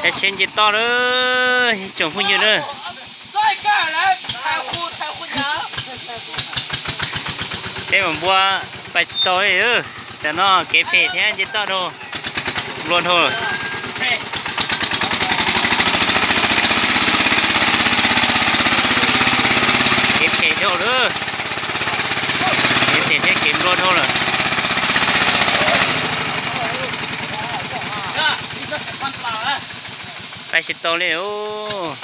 Caij tsheb nce toj lawm ib tsoom phooj ywg na. Tsheb mam npua pais tsis tau li. Tam no kev phem thiab nce toj dhau, nplua dhau. Kev phem dhau lawm. Kev phem thiab kev nplua dhau lawm. Pais tsis tau li os.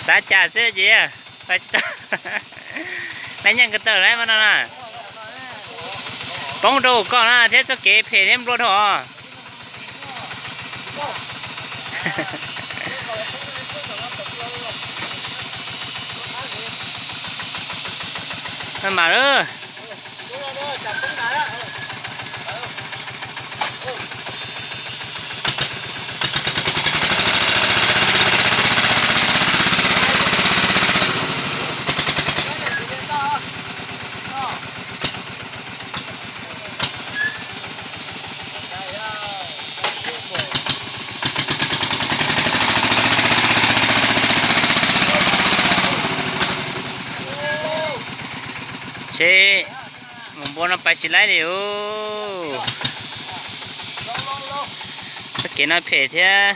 Xav cas xwb ces pais tsis tau. Nab nyeej ko taw lawm mas no na. Poob rau koj na thiab txoj kev phem thiab nplua dhau. Mam lawm. Tsheb mus npua no pais tsis laib li os. Txoj kev no phem thiab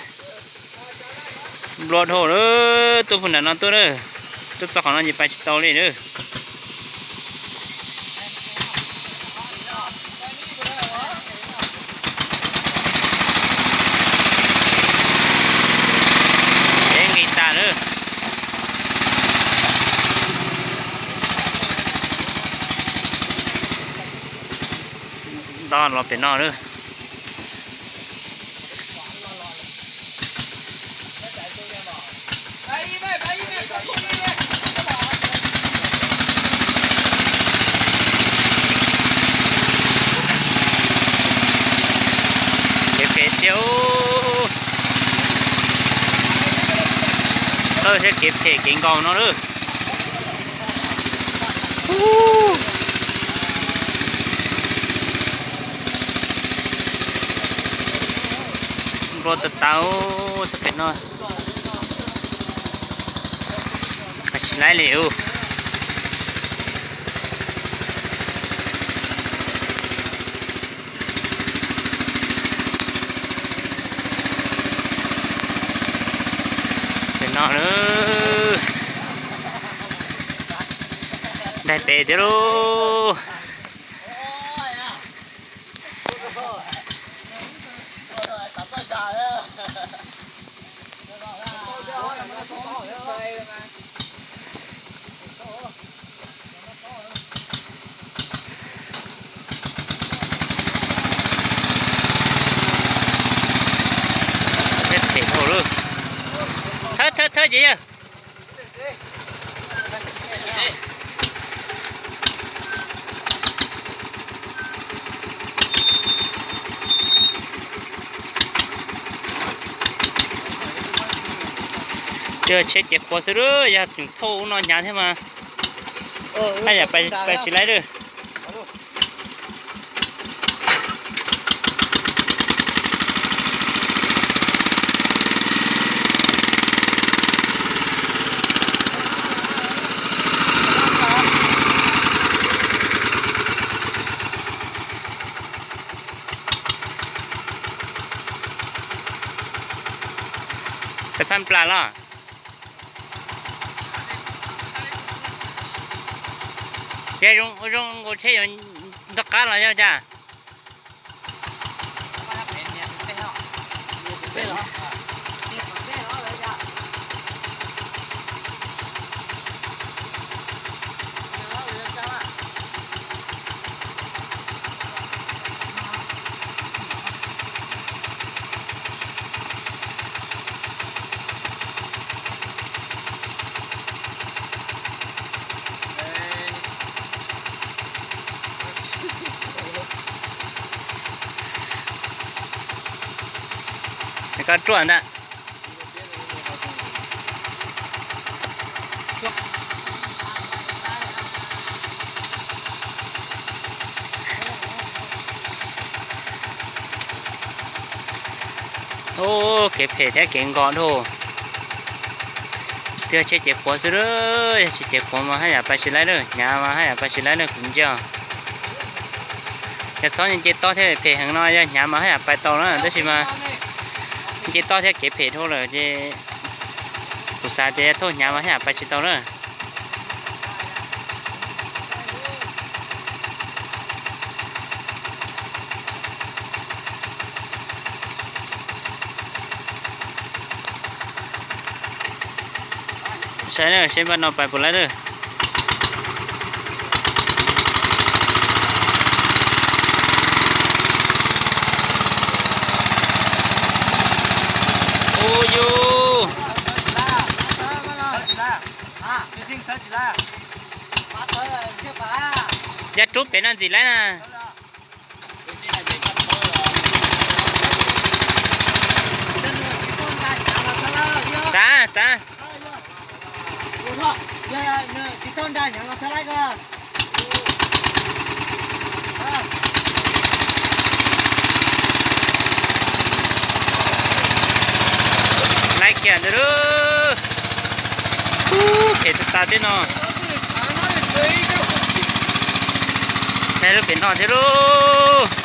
nplua dhau lawm, tuaj puag nram no tuaj na, tuaj txog qhov no ces pais tsis tau li na. Tsheb nqis tas lawm. Nto los pem no lawm. Kev phem tiag. Tawj thiab kev phem kev nkaus no lawm. Nplua tas tas txoj kev no. Tsis laib li os. Pem no lawm. Daig pem thiab lauj. Thawb thawb thawb ces yawg. Tsheb ces qhuav xwb lawm, yog tseem thauj ub no hnyav thiab mas haj yam pais tsis laib lawm. Xav phaj plas los? Yog zoo nkaus tsheb yuav ntog qab los yog cas? Koj ruaj ntag. Kev phem thiab kev nkos dhau. Twb yog tsheb cev quav xwb lawm, yog tsheb cev quav mas haj yam pais tsis laib lawm, hnyav mas haj yam pais tsis laib lawm kuv ntsia. Yog txhob nce toj thiab phem heev no yog hnyav mas haj yam pais tau na, tab sis mas nce toj thiab kev phem dhau lawm ces kuv xav tias yog thauj hnyav mas haj yam pais tsis tau na. Saib na, seb npaj no pais puas laib lawm. Ua yus, ya rub pem no ntxiv laib na. Txav, txav. Laib kiag ntawd lauj. Ub, phem tas tas tej no. Laib lub pem no thiab lauj.